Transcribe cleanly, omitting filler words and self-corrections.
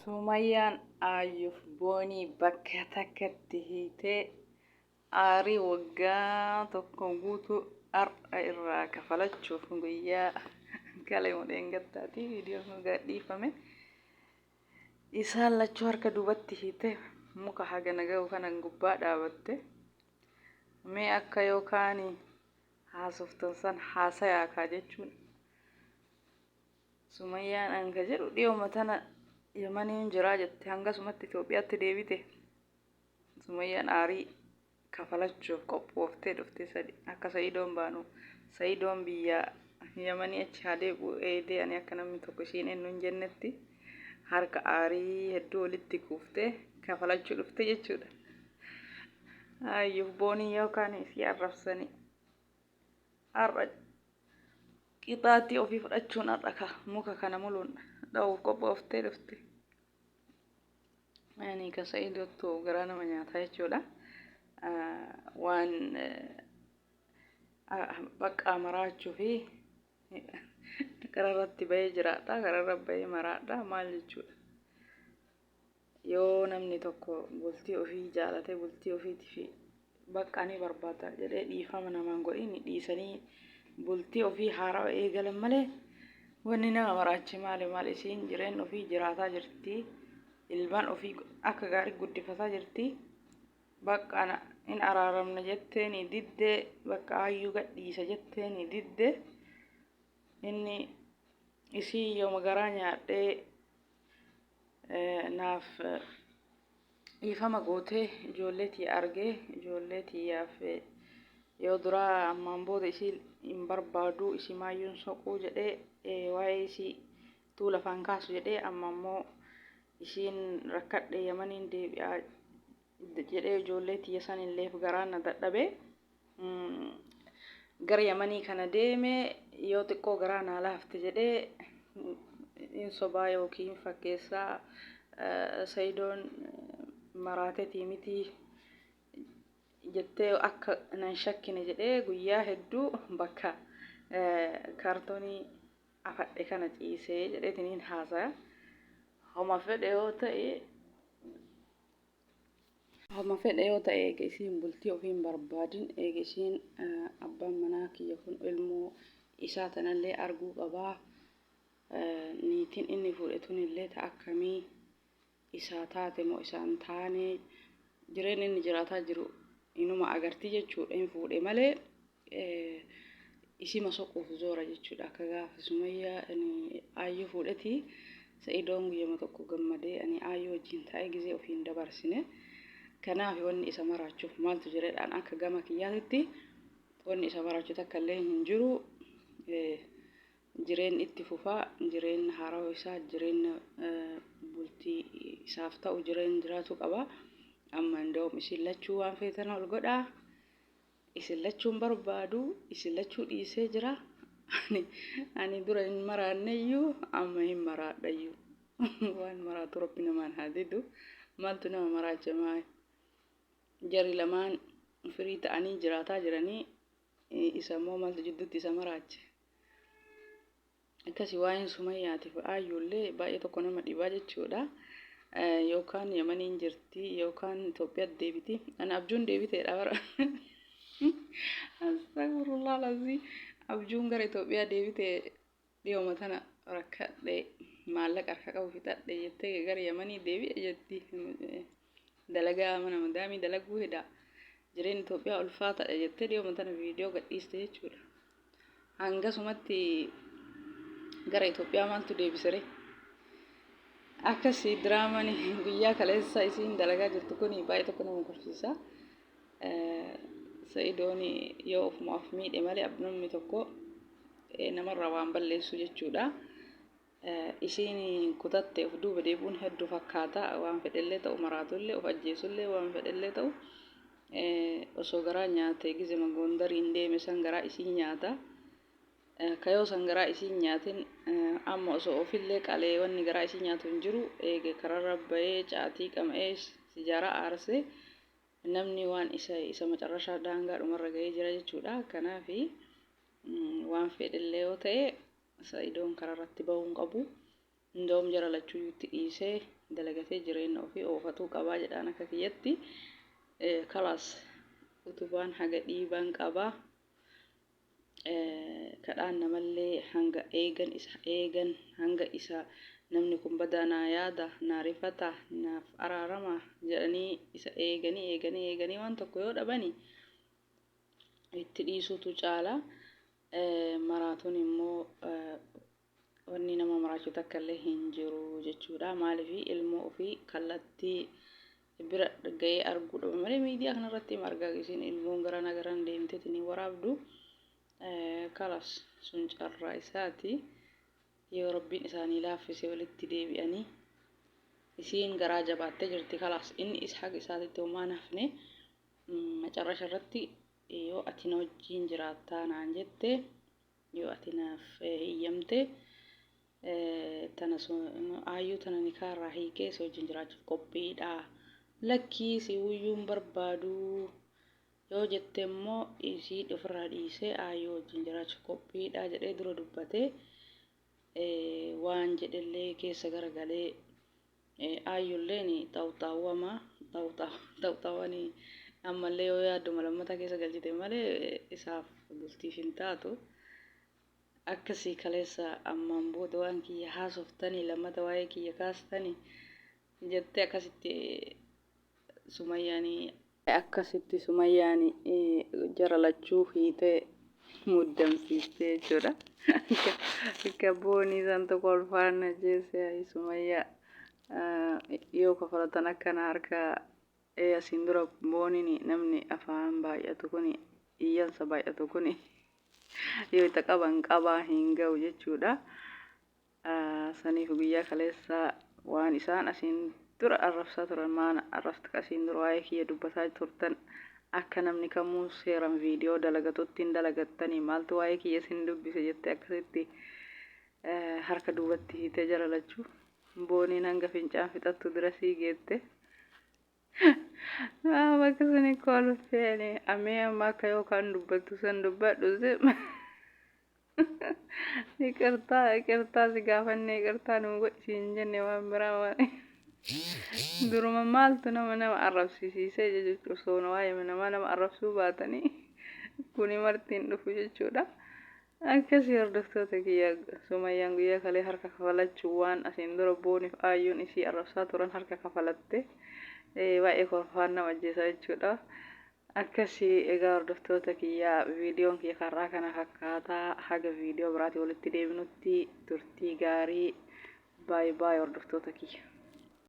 Sumayyaan Aayyuuf Boonii bakka takkatti hiitee aarii waggaa tokko guutuu har'a irraa kafalachuuf guyyaa kaleema dheengaddaati viidiyoon kun gadhiifame. Isaan lachuu harka duubatti hiitee muka hagana ga'u kanan gubbaa dhaabatte. Mee akka yookaan haasoftan san haasayaa kaa jechuun Sumayyaan an ka jedhu dhiyoma tana Yamaniin jiraa jette hangasumatti Itoophiyaatti deebite. Sumayyaan aarii kafalachuuf qophooftee dhufte sadi akka Sa'idoon baanu Sa'idoon biyya Yamanii achi haa deebi'u eeydee ani akka namni tokko ishiin eenyu hin jennetti harka aarii hedduu walitti kuuftee kafalachuu dhufte jechuudha. Ayyuuf boonii yookaan isii arrabsanii har'a qixaaxii ofii fudhachuun har'a ka muka kana muluun dha'uuf qophooftee dhufte. Ani ka Sa'iidottu garaa nama nyaataa jechuudha. Waan baqqaa maraachuu fi kararratti bahee jiraadha. Kararra bahee maraadha maal jechuudha. Yoo namni tokko bultii ofii jaalatee bultii ofiitiif bakka ni barbaada jedhee dhiifama namaan godhin dhiisanii bultii ofii haarawa eegalan malee wanni nama maraache maali maal isiin jireenya ofii jiraataa jirti ilmaan ofii akka gaarii guddifataa jirti bakka hin araaramna jetteeni didde bakka aayyuu gadhiisa jetteeni didde inni isii yooma garaa nyaadhee naaf dhiifama gootee ijoollee tiyya argee ijoollee tiyyaaf yoo duraa ammaan booda isii hin barbaadu isii maayyuun soquu jedhee waa'ee isii tuu lafaan kaasu jedhee amma immoo isiin rakkadhe Yamaniin deebi'aa jedhee ijoollee tiyya sanilleef garaan na dadhabe gara Yamanii kana deeme yoo xiqqoo garaa naa laafte jedhee hin sobaa yookiin fakkeessaa Sayidoon maraatetii miti jettee akka nan shakkine jedhee guyyaa hedduu bakka kaartoonii afadhe kana ciisee jedheetiniin haasaya. Homa fedhe yoo ta'e Homa fedhe yoo ta'e eega isiin bultii ofii hin barbaadin eega isiin abbaan manaa kiyya kun ilmoo isaa tanallee arguu qabaa niitiin inni fuudhe tunillee ta akkamii isaa taate moo isaa hin taane jireenyi inni jiraataa jiru inuma agartii jechuudha hin fuudhe malee isima soquuf zoora jechuudha akka gaafa Sumayyaa ani Aayyuu fuudheti Sa'idoon guyyama tokko gammadee ani Aayyuu wajjin taa'ee gizee ofii hin dabarsine kanaaf wanni isa maraachuuf maaltu jireedhaan akka gama kiyyaatitti wanni isa maraachu takka illee hin jiru jireenyi itti fufaa jireenya haarawa isaa jireenya bultii isaaf ta'u jireenya jiraatu qaba amma inda'um isin lachuu waan feetan ol godhaa Isin lachuu hin barbaadu, isin lachuu dhiisee jira. Ani, ani dura hin maraanneyyuu, amma hin maraadhayyuu. Waan maraatu Rabbi namaan haa didu. Maaltu nama maraacha maal? Jarri lamaan firii ta'anii jiraataa jiranii, isa immoo maaltu jidduutti isa maraache? Akkasi waa'een Sumayyaatiif Aayyuullee baay'ee tokko nama dhibaa jechuudha. Yookaan Yamaniin jirti yookaan Itoophiyaatti deebiti. Ani abjuun deebiteedha bara. Astagfirullah lazii. Abjuun gara Itoophiyaa deebite dhiyooma tana rakkadhe maallaqa harka qabu fixadhe jettee gara Yamanii deebi'e jetti. Dalagaa mana madaamii dalaguu heda. Jireenyi Itoophiyaa ulfaataadha jettee dhiyooma tana viidiyoo gadhiiste jechuudha. Hangasumatti gara Itoophiyaa maaltu deebisere? Akkasi diraamaan guyyaa kaleessa isiin dalagaa jirtu kun baay'ee tokko nama kolfisiisa. Sa'idoon yoo ofumaaf miidhe malee namni tokko namarraa waan balleessu jechuudha. Isiin kutatte of duuba deebi'uun hedduu fakkaata. Waan fedhellee ta'u maraatullee of ajjeesullee waan fedhellee ta'u osoo garaa nyaate gizema Gondariin deeme san garaa isii nyaata. Ka yoo san garaa isii hin nyaatin amma osoo ofillee qalee wanni garaa isii nyaatu hin jiru. Eega kararra bahee caatii qama'ee sijaaraa aarsee namni waan isa isa macarrashaa daangaa dhumarra gahee jira jechuudha. Kanaafi waan fedhellee yoo ta'e Sa'idoon kararratti bahuu hin qabu. Indoom jara lachuuyyuu itti dhiisee dalagatee jireenya ofii oofatuu qabaa jedhaan akka kiyyatti. Kalaas utubaan haga dhiibaan qabaa. Kadhaan namallee hanga eegan isa eegan hanga isa namni kun badaa naa yaada naa rifata naaf araarama jedhanii isa eeganii eeganii eeganii waan tokko yoo dhabani itti dhiisuutu caala. Maraatuun immoo wanni nama maraachu takka illee hin jiru jechuudha. Maaliif ilmoo ofii kallattii bira ga'ee arguu dhaba malee miidiyaa kanarratti hima argaa isiin ilmoon garana garan deemteeti ni waraabdu. Kalas sun carraa isaati. Yoo rabbiin isaanii laaffise walitti deebi'anii isiin garaa jabaattee jirti kalaas inni is haga isaatitti homaa hin hafne macarrasha irratti yoo ati na wajjiin jiraattaa naan jette Yoo ati naaf heeyyamte tana aayyuu tana nikaa irraa hiikee si wajjin jiraachuuf qophiidha. Lakkii si wuyyuu hin barbaadu yoo jette immoo isii ofirraa dhiisee aayyuu wajjin jiraachuuf qophiidha jedhee dura dubbatee waan jedhellee keessa garagalee Aayyulleen xawxaawwama xawxaawwani ammallee yoo yaadduma lammata keessa galchite malee isaaf bultiif hin taatu. Akkasii kaleessa ammaan booda waan kiyya haasoftanii lammata waa'ee kiyya kaastanii jettee akkasitti Sumayyaani akkasitti Sumayyaani jara lachuu hiitee muddamsiistee jechuudha. Akka boonii santu kolfaan na jeesse ayi Sumayyaa yoo kafalatan akkana harka asiin dura booniin namni afaan baay'atu kuni iyyansa baay'atu kuni yoo itti qaban qabaa hin ga'u jechuudha. Saniif guyyaa kaleessaa waan isaan asiin dura arrabsaa turan maana arrabsta asiin dura waa'ee kiyya dubbataa turtan akka namni kamuu seeran viidiyoo dalagatutti hin dalagattanii maaltu waa'ee kiyya isin dubbise jettee akkasitti harka duubatti hiitee jara lachuu booniin hanga fincaan fixattu dirasii geette. Bakka sani kolfeeni amee amma akka yookaan dubbattu san dubbadhu Iqirtaa iqirtaa si gaafanne iqirtaa nuu godhi siin jenne waan biraa waan duruma maaltu nama nama arrabsisiisee jechuudha osoo waa'ee namaa nama arrabsuu baatanii kuni marti hin dhufu jechuudha. Akkasii hordoftoota kiyya Sumayyaan guyyaa kalee harka kafalachuu waan asiin dura booniif aayyuun isii arrabsaa turan harka kafalatte baay'ee kolfaan nama ajjeesa jechuudha. Akkasi egaa hordoftoota kiyya viidiyoon kiyya karraa kana fakkaata haga viidiyoo biraatii walitti deebinutti turtii gaarii baay baay hordoftoota kiyya.